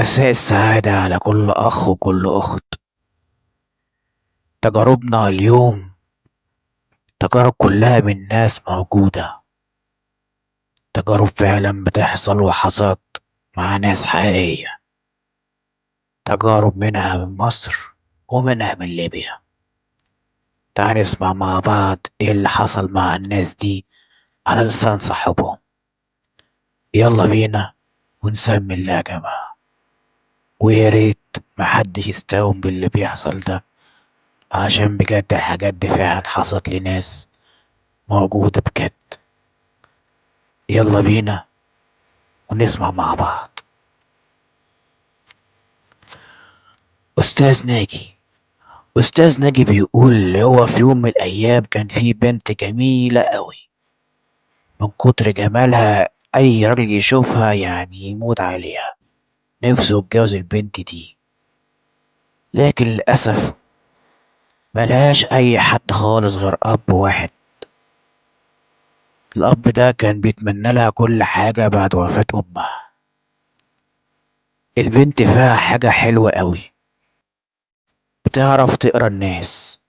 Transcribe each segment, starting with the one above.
مساء السعادة على كل أخ وكل أخت. تجاربنا اليوم تجارب كلها من ناس موجودة، تجارب فعلا بتحصل وحصلت مع ناس حقيقية، تجارب منها من مصر ومنها من ليبيا. تعال نسمع مع بعض ايه اللي حصل مع الناس دي على لسان صاحبهم. يلا بينا ونسمي الله يا جماعة، ويا ريت محدش يستهون باللي بيحصل ده، عشان بجد الحاجات دي فعلا حصلت لناس موجودة بجد. يلا بينا ونسمع مع بعض. أستاذ ناجي، أستاذ ناجي بيقول اللي هو في يوم من الأيام كان في بنت جميلة قوي، من كتر جمالها أي راجل يشوفها يعني يموت عليها، نفسه يتجوز البنت دي، لكن للأسف ملهاش أي حد خالص غير أب واحد. الأب ده كان بيتمنى لها كل حاجة بعد وفاة أمها. البنت فيها حاجة حلوة قوي، بتعرف تقرا الناس،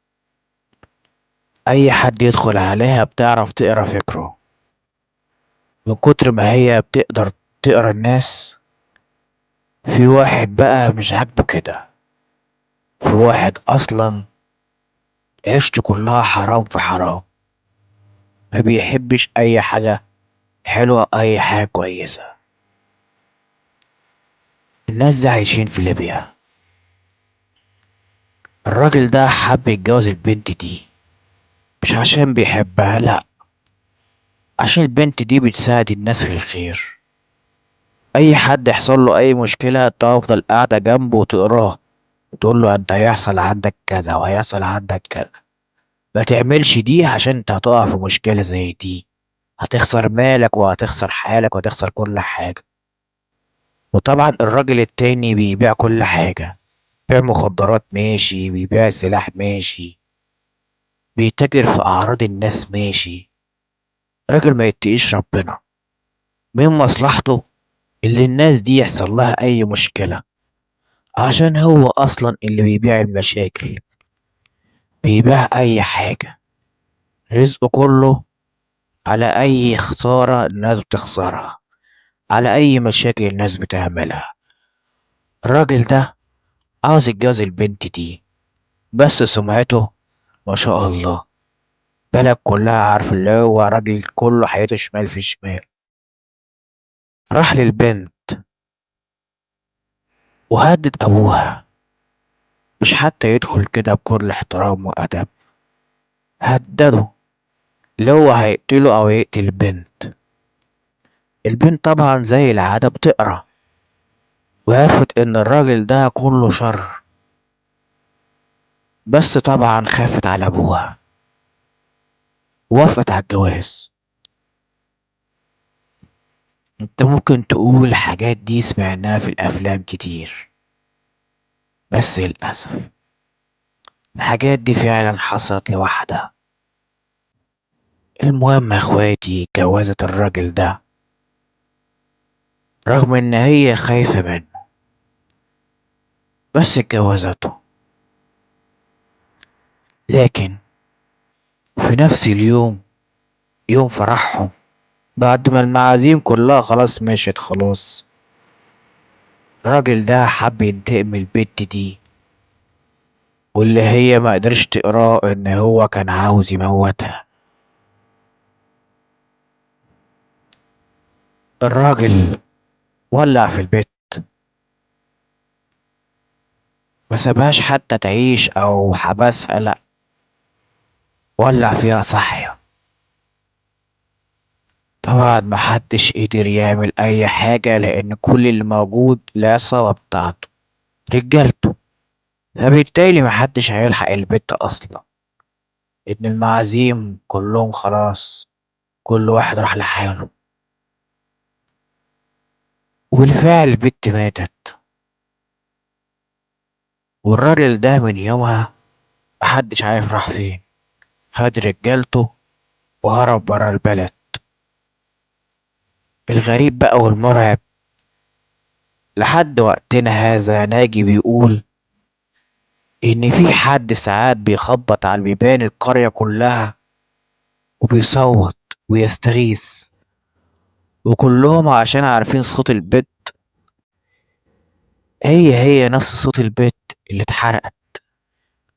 أي حد يدخل عليها بتعرف تقرا فكره. من كتر ما هي بتقدر تقرا الناس، في واحد بقى مش عاجبه كده، في واحد أصلا عيشته كلها حرام في حرام، ما بيحبش أي حاجة حلوة أي حاجة كويسة. الناس دي عايشين في ليبيا. الراجل ده حب يتجوز البنت دي مش عشان بيحبها، لأ، عشان البنت دي بتساعد الناس في الخير. أي حد يحصل له أي مشكلة تفضل قاعدة جنبه وتقراه وتقول له أنت هيحصل عندك كذا وهيحصل عندك كذا، ما تعملش دي عشان انت هتقع في مشكلة زي دي، هتخسر مالك وهتخسر حالك وهتخسر كل حاجة. وطبعا الراجل التاني بيبيع كل حاجة، بيبيع مخدرات ماشي، بيبيع سلاح ماشي، بيتاجر في أعراض الناس ماشي. راجل ما يتقيش ربنا، من مصلحته اللي الناس دي يحصل لها أي مشكلة، عشان هو أصلا اللي بيبيع المشاكل، بيبيع أي حاجة، رزقه كله على أي خسارة الناس بتخسرها، على أي مشاكل الناس بتعملها. الراجل ده عاوز يتجوز البنت دي، بس سمعته ما شاء الله بلد كلها عارف اللي هو راجل كله حياته شمال في شمال. راح للبنت وهدد أبوها، مش حتى يدخل كده بكل احترام وأدب، هدده اللي هو هيقتله أو يقتل البنت. البنت طبعا زي العادة بتقرأ، وعرفت إن الراجل ده كله شر، بس طبعا خافت على أبوها، وافقت على الجواز. انت ممكن تقول الحاجات دي سمعناها في الأفلام كتير، بس للأسف الحاجات دي فعلا حصلت لوحدها. المهم يا اخواتي جوازت الراجل ده رغم ان هي خايفة منه، بس اتجوزته. لكن في نفس اليوم، يوم فرحهم، بعد ما المعازيم كلها خلاص مشيت خلاص، الراجل ده حب ينتقم من البت دي، واللي هي ما قدرش تقراه ان هو كان عاوز يموتها. الراجل ولع في البيت، ما سابهاش حتى تعيش او حبسها، لا، ولع فيها صحية. طبعا ما حدش قدر يعمل اي حاجة، لان كل اللي موجود العصابة بتاعته رجالته، فبالتالي ما حدش هيلحق البيت اصلا، ان المعازيم كلهم خلاص كل واحد راح لحاله. وبالفعل البت ماتت، والراجل ده من يومها محدش عارف راح فين، خد رجالته وهرب برا البلد. الغريب بقى والمرعب لحد وقتنا هذا ناجي بيقول إن في حد ساعات بيخبط على بيبان القرية كلها وبيصوت ويستغيث، وكلهم عشان عارفين صوت البت هي هي نفس صوت البت اللي اتحرقت،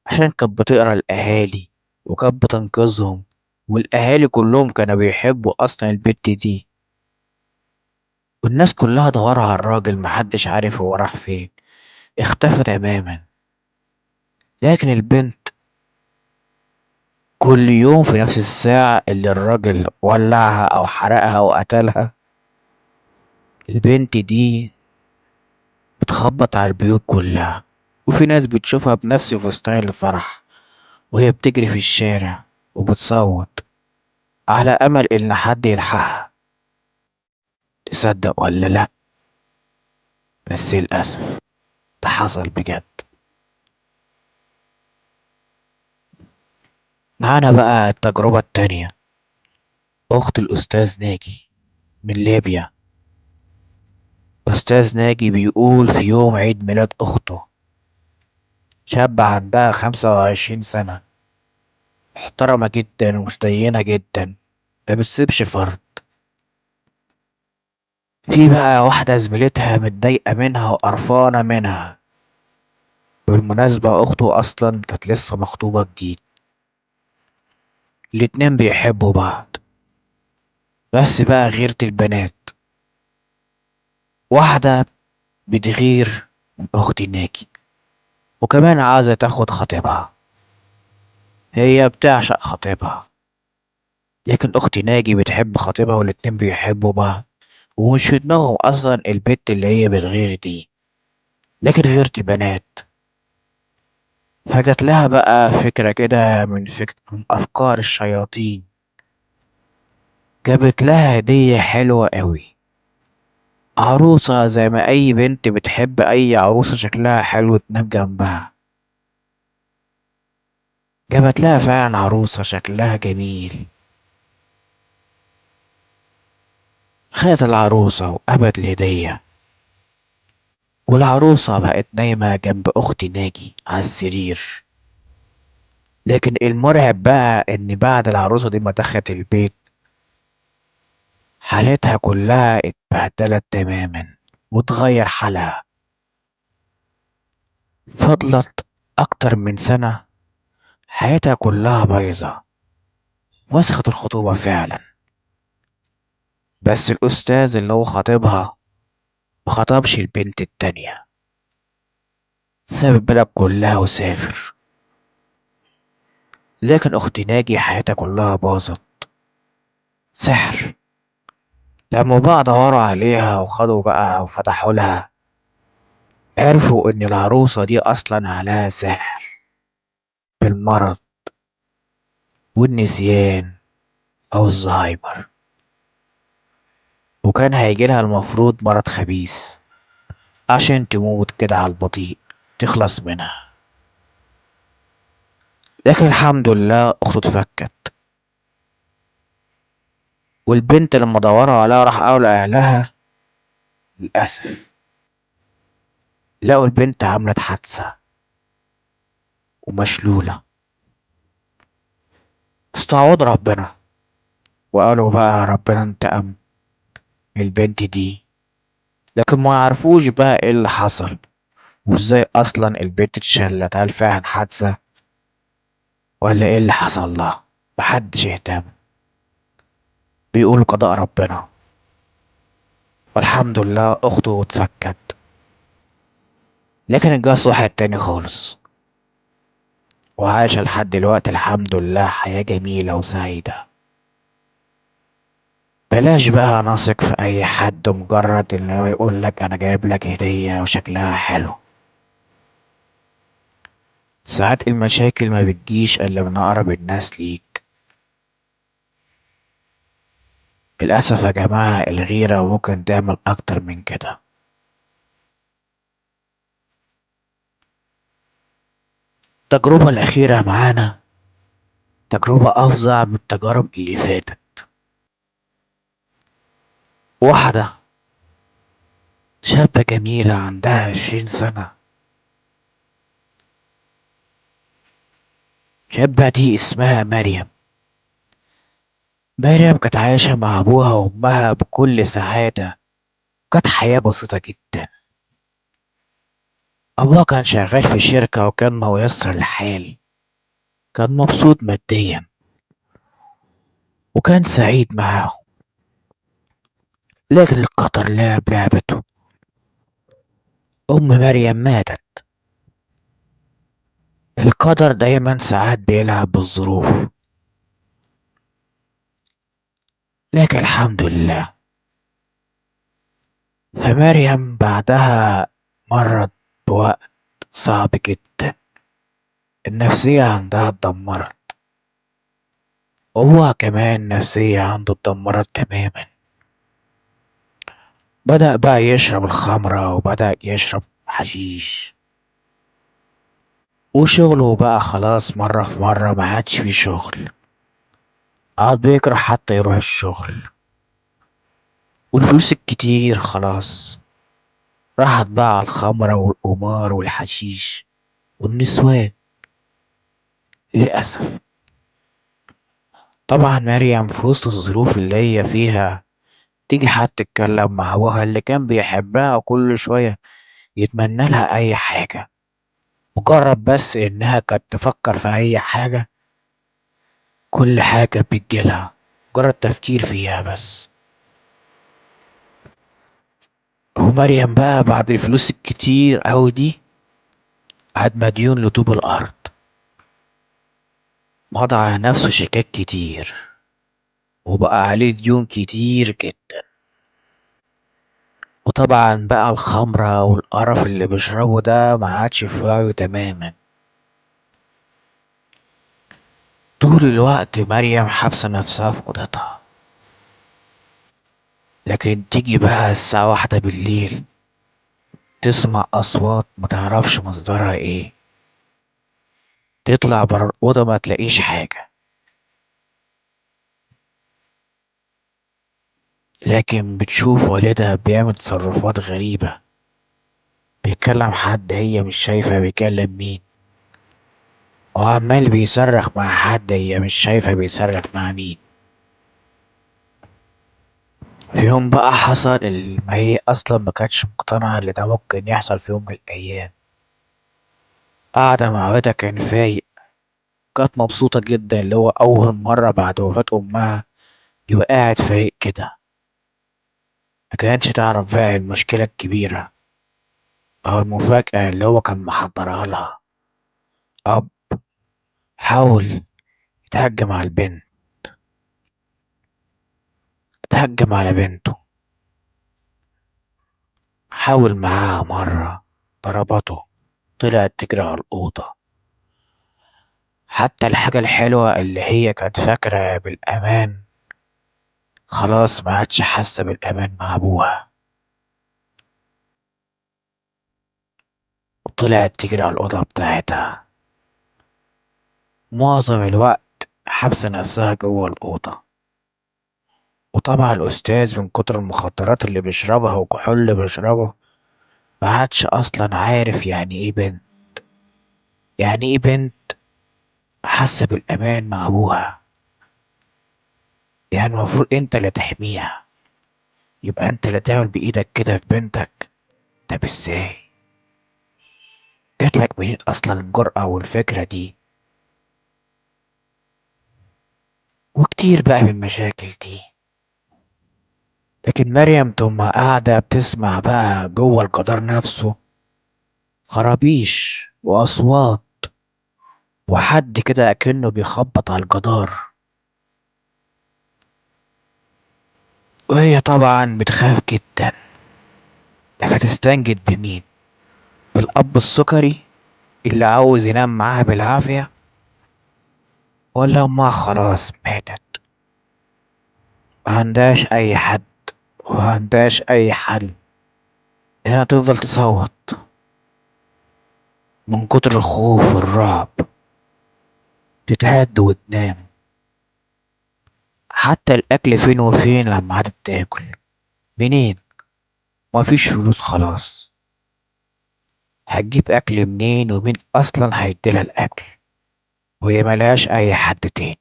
عشان كانت بتقرا الأهالي وكانت بتنقذهم، والأهالي كلهم كانوا بيحبوا أصلا البت دي. والناس كلها دوروا على الراجل، محدش عارف هو راح فين، اختفى تماما. لكن البنت كل يوم في نفس الساعة اللي الراجل ولعها أو حرقها وقتلها، البنت دي بتخبط على البيوت كلها، وفي ناس بتشوفها بنفس فستان الفرح وهي بتجري في الشارع وبتصوت على أمل إن حد يلحقها. تصدق ولا لأ، بس للأسف ده حصل بجد. معانا بقى التجربة التانية، أخت الأستاذ ناجي من ليبيا. أستاذ ناجي بيقول في يوم عيد ميلاد أخته، شابة عندها 25 سنة، محترمة جدا ومتدينة جدا، ما بتسيبش فرد. في بقى واحدة زميلتها متضايقة منها وقرفانة منها. بالمناسبة أخته أصلا كانت لسه مخطوبة جديد، الاتنين بيحبوا بعض، بس بقى غيرة البنات، واحدة بتغير من أخت ناجي وكمان عاوزة تاخد خطيبها، هي بتعشق خطيبها، لكن أخت ناجي بتحب خطيبها والاتنين بيحبوا بعض، ومش في دماغهم أصلا البت اللي هي بتغير دي، لكن غيرة البنات. فجت لها بقى فكرة كده من أفكار الشياطين، جابت لها هدية حلوة قوي، عروسة زي ما أي بنت بتحب أي عروسة شكلها حلو تنام جنبها. جابت لها فعلا عروسة شكلها جميل، خدت العروسة وقبت الهدية، والعروسة بقت نايمة جنب أخت ناجي على السرير. لكن المرعب بقى إن بعد العروسة دي ما دخلت البيت، حالتها كلها اتبهدلت تماما وتغير حالها. فضلت أكتر من سنة حياتها كلها بايظة، وسخت الخطوبة فعلا. بس الأستاذ اللي هو خاطبها ما خطبش البنت التانية، ساب البلد كلها وسافر. لكن أخت ناجي حياتها كلها باظت، سحر. لما بقى دوروا عليها وخدوا بقى وفتحوا لها، عرفوا إن العروسة دي أصلا عليها سحر بالمرض والنسيان أو الزهايمر، وكان هيجيلها المفروض مرض خبيث عشان تموت كده على البطيء تخلص منها. لكن الحمد لله أخته اتفكت، والبنت لما دوروا عليها راح قالوا لأهلها، للأسف لقوا البنت عملت حادثة ومشلولة. استعوض ربنا وقالوا بقى ربنا انتقم من البنت دي، لكن ما يعرفوش بقى ايه اللي حصل وازاي اصلا البنت اتشلت، هل فعلا حادثة ولا ايه اللي حصل لها؟ محدش اهتم، بيقولوا قضاء ربنا. والحمد لله اخته اتفكت، لكن اتجوز واحد تاني خالص، وعايشة لحد دلوقتي الحمد لله حياة جميلة وسعيدة. بلاش بقى نثق في اي حد مجرد ان هو يقول لك انا جايب لك هدية وشكلها حلو. ساعات المشاكل ما بتجيش الا من اقرب الناس ليك. للأسف يا جماعة الغيرة ممكن تعمل أكتر من كده. التجربة الأخيرة معانا تجربة أفظع من التجارب اللي فاتت. واحدة شابة جميلة عندها 20 سنة. شابة دي اسمها مريم. مريم كانت عايشة مع أبوها وأمها بكل سعادة، كانت حياة بسيطة جدا. أبوها كان شغال في شركة وكان ميسر الحال، كان مبسوط ماديا وكان سعيد معاهم. لكن القدر لعب لعبته، أم مريم ماتت. القدر دايما ساعات بيلعب بالظروف، لكن الحمد لله. فمريم بعدها مرت بوقت صعب جدا، النفسية عندها اتدمرت، وأبوها كمان النفسية عنده اتدمرت تماما. بدأ بقى يشرب الخمرة وبدأ يشرب حشيش، وشغله بقى خلاص مرة في مرة ما عادش فيه شغل، قعد بيكره حتى يروح الشغل، والفلوس الكتير خلاص راحت بقى على الخمرة والقمار والحشيش والنسوان للأسف. طبعا مريم في وسط الظروف اللي هي فيها تيجي حد تتكلم مع أبوها اللي كان بيحبها وكل شوية يتمنى لها أي حاجة، مجرد بس إنها كانت تفكر في أي حاجة كل حاجة بتجيلها، مجرد تفكير فيها بس. ومريم بقى بعد الفلوس الكتير أوي دي قعد مديون لطوب الأرض، مضى على نفسه شيكات كتير وبقى عليه ديون كتير جدا. وطبعا بقى الخمرة والقرف اللي بيشربه ده ما عادش في وعيه تماما. طول الوقت مريم حابسة نفسها في أوضتها، لكن تيجي بقى الساعة 1 بالليل تسمع أصوات ما تعرفش مصدرها إيه، تطلع برا الأوضة ما تلاقيش حاجة، لكن بتشوف والدها بيعمل تصرفات غريبة، بيكلم حد هي مش شايفة بيكلم مين، وعمال بيصرخ مع حد هي مش شايفة بيصرخ مع مين. في يوم بقى حصل اللي ما هي أصلا ما كانتش مقتنعة اللي ده ممكن يحصل في يوم من الأيام. قاعدة مع والدها كان فايق، كانت مبسوطة جدا اللي هو أول مرة بعد وفاة أمها يبقى قاعد فايق كده. ما كانتش تعرف بقى المشكلة الكبيرة أو المفاجأة اللي هو كان محضرها لها. أب حاول يتهجم على البنت، اتهجم على بنته، حاول معاها مرة، ضربته، طلعت تجري على الأوضة. حتى الحاجة الحلوة اللي هي كانت فاكرة بالأمان خلاص ما عادش حاسة بالأمان مع أبوها، وطلعت تجري على الأوضة بتاعتها. معظم الوقت حابسة نفسها جوه الأوضة. وطبعا الأستاذ من كتر المخدرات اللي بيشربها والكحول اللي بيشربه ما عادش أصلا عارف يعني إيه بنت، يعني إيه بنت حاسة بالأمان مع أبوها، يعني المفروض أنت اللي تحميها، يبقى أنت اللي تعمل بإيدك كده في بنتك. طب إزاي؟ جاتلك منين أصلا الجرأة والفكرة دي؟ وكتير بقى من المشاكل دي. لكن مريم ثم قاعدة بتسمع بقى جوه الجدار نفسه خرابيش وأصوات وحد كده أكنه بيخبط على الجدار، وهي طبعا بتخاف جدا. لكن هتستنجد بمين؟ بالأب السكري اللي عاوز ينام معاها بالعافية، ولا أمها خلاص ماتت ما عندهاش أي حد وما عندهاش أي حل، إنها تفضل تصوت من كتر الخوف والرعب، تتهد وتنام. حتى الأكل فين وفين لما عادت تاكل منين؟ ومفيش فلوس خلاص، هتجيب أكل منين؟ ومين أصلا هيديلها الأكل وهي ملهاش أي حد تاني؟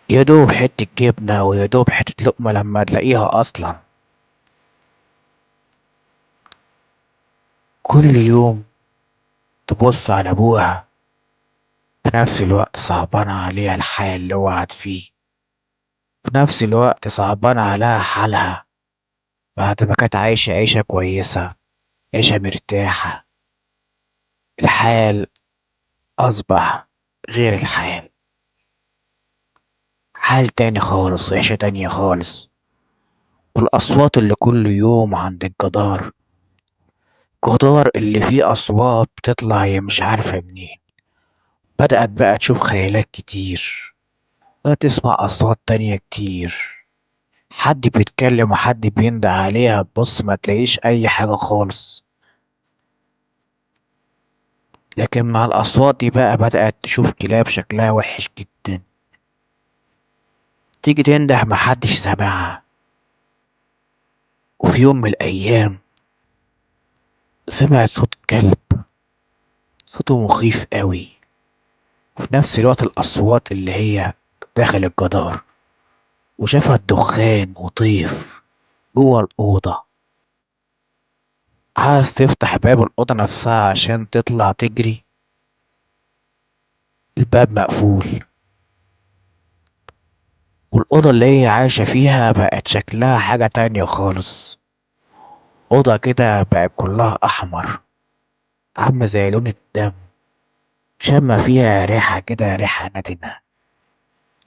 يا دوب حتة جبنة ويا دوب حتة لقمة لما تلاقيها أصلا. كل يوم تبص على أبوها، في نفس الوقت صعبان عليها الحال اللي هو قعد فيه، في نفس الوقت صعبان عليها حالها بعد ما كانت عايشة عيشة كويسة، عيشة مرتاحة. الحال أصبح غير الحال، حال تاني خالص وعيشة تانية خالص. والأصوات اللي كل يوم عند الجدار، جدار اللي فيه أصوات بتطلع هي مش عارفة منين. بدأت بقى تشوف خيالات كتير، بدأت تسمع أصوات تانية كتير، حد بيتكلم وحد بينده عليها، تبص ما تلاقيش أي حاجة خالص. لكن مع الأصوات دي بقى بدأت تشوف كلاب شكلها وحش جدا، تيجي تنده محدش سامعها. وفي يوم من الأيام سمعت صوت كلب، صوته مخيف قوي، وفي نفس الوقت الأصوات اللي هي داخل الجدار، وشافت دخان وطيف جوه الأوضة. عايز تفتح باب الأوضة نفسها عشان تطلع تجري، الباب مقفول، والأوضة اللي هي عايشة فيها بقت شكلها حاجة تانية خالص. أوضة كده بقت كلها أحمر، عاملة زي لون الدم، شامة فيها ريحة كده، ريحة نتنة،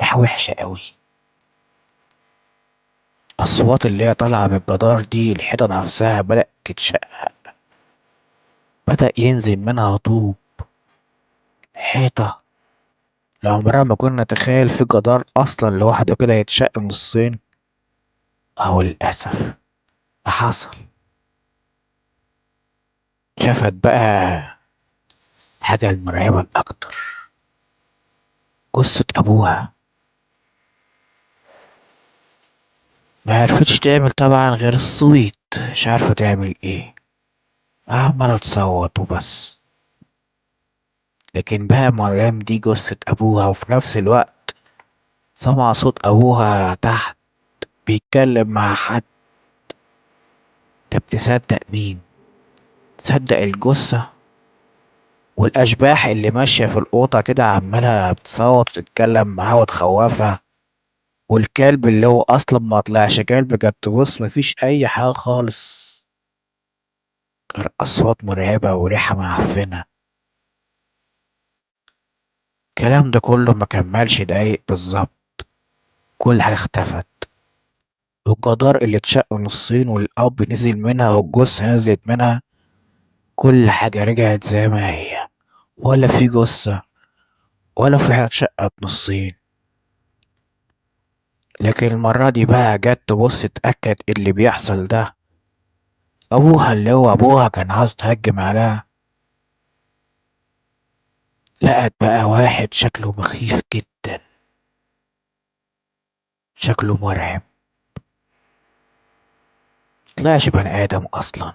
ريحة وحشة قوي. أصوات اللي هي طالعة من الجدار دي، الحيطة نفسها بدأت تتشقق، بدأ ينزل منها طوب. حيطة لو عمرها ما كنا نتخيل في جدار أصلا لوحده كده يتشق نصين، أو للأسف ده حصل. شافت بقى حاجة المرعبة الأكتر، جثة أبوها. ما عرفتش تعمل طبعا غير الصويت، مش عارفة تعمل ايه، عمالة تصوت وبس. لكن بقى مريم دي جثة أبوها، وفي نفس الوقت سمع صوت أبوها تحت بيتكلم مع حد. طب تصدق مين؟ تصدق الجثة والأشباح اللي ماشية في الأوضة كده عمالة بتصوت وتتكلم معاه وتخوفها، والكلب اللي هو أصلا ما طلعش كلب، كانت تبص مفيش أي حاجة خالص غير أصوات مرعبة وريحة معفنة. الكلام ده كله ما كملش دقايق بالظبط، كل حاجة اختفت، والجدار اللي اتشق نصين والأب نزل منها والجثة نزلت منها، كل حاجة رجعت زي ما هي، ولا في جثة ولا في حاجة اتشقت نصين. لكن المرة دي بقى جت تبص تتأكد اللي بيحصل ده أبوها، اللي هو أبوها كان عاوز يتهجم عليها. لقت بقى واحد شكله مخيف جدا، شكله مرعب، طلعش بني آدم أصلا.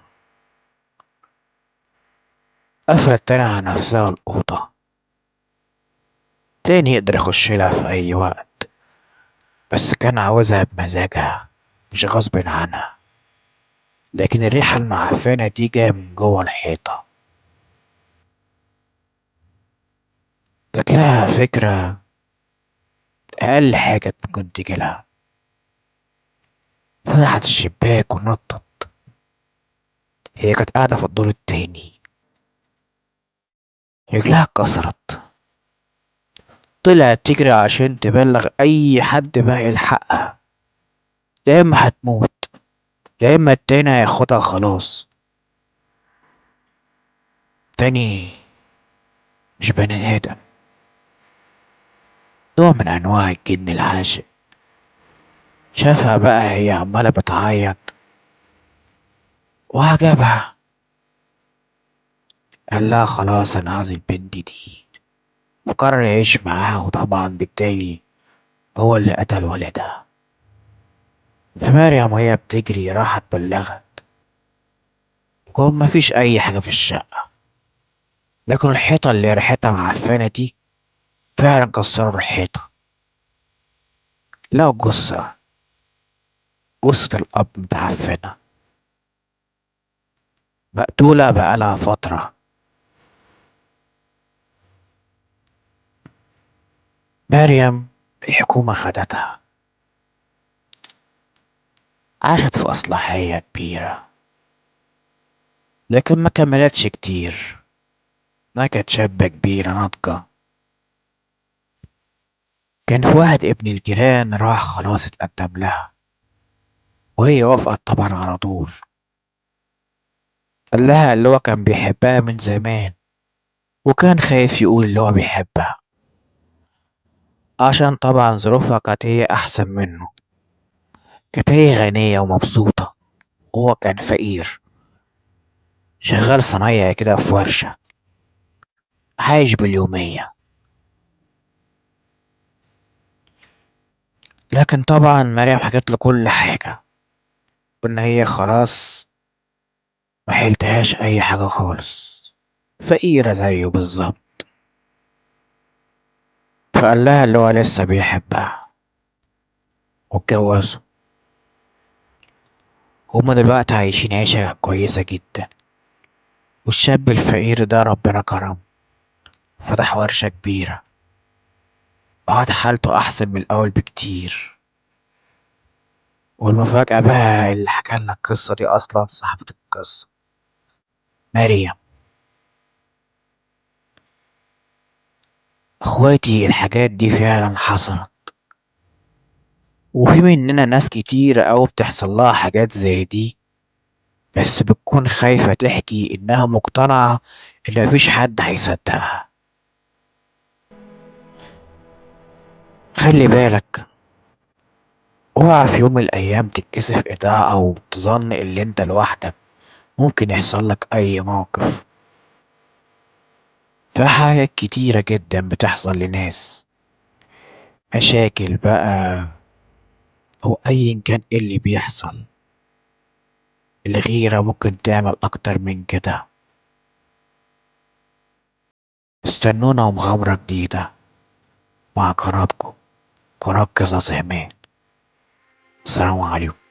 قفلت تاني على نفسها الأوضة، تاني يقدر يخش لها في أي وقت، بس كان عاوزها بمزاجها مش غصب عنها. لكن الريحة المعفنة دي جاية من جوه الحيطة. جات لها فكرة أقل حاجة ممكن تجيلها، فتحت الشباك ونطت. هي كانت قاعدة في الدور التاني، رجلها اتكسرت، طلعت تجري عشان تبلغ أي حد بقى يلحقها، يا إما هتموت يا إما التاني هياخدها خلاص. تاني مش بني آدم، نوع من أنواع الجن العاشق. شافها بقى هي عمالة بتعيط وعجبها، قال لها خلاص أنا عاوز البنت دي، وقرر يعيش معاها، وطبعا بالتالي هو اللي قتل ولدها. فمريم وهي بتجري راحت بلغت، وكان مفيش أي حاجة في الشقة، لكن الحيطة اللي ريحتها معفنة دي فعلا كسروا الحيطة. لقوا جثة الأب متعفنة مقتولة بقالها فترة. مريم الحكومة خدتها، عاشت في إصلاحية كبيرة، لكن ما كملتش كتير. انها كانت شابة كبيرة ناضجة. كان في واحد ابن الجيران راح خلاص اتقدم لها، وهي وافقت طبعا على طول. قال لها اللي هو كان بيحبها من زمان، وكان خايف يقول اللي هو بيحبها عشان طبعا ظروفها كانت هي أحسن منه، كانت هي غنية ومبسوطة وهو كان فقير شغال صنايعي كده في ورشة، عايش باليومية. لكن طبعا مريم حكت له كل حاجة، وإن هي خلاص ما حيلتهاش أي حاجة خالص، فقيرة زيه بالظبط. فقال لها اللي هو لسه بيحبها واتجوزوا. هما دلوقتي عايشين عيشة كويسة جدا، والشاب الفقير ده ربنا كرمه، فتح ورشة كبيرة، وقعد حالته أحسن من الأول بكتير. والمفاجأة بقى اللي حكى لنا القصة دي أصلا صاحبة القصة مريم. اخواتي الحاجات دي فعلا حصلت، وفي مننا ناس كتير أوي بتحصل لها حاجات زي دي، بس بتكون خايفة تحكي إنها مقتنعة إن مفيش حد هيصدقها. خلي بالك، اوعى في يوم من الأيام تتكسف إيدها أو تظن اللي انت لوحدك ممكن يحصل لك أي موقف. في حاجات كتيرة جدا بتحصل لناس، مشاكل بقى أو أيا كان إيه اللي بيحصل، الغيرة ممكن تعمل أكتر من كده. استنونا ومغامرة جديدة مع قناتكم، قناة قصص إيمان. السلام عليكم.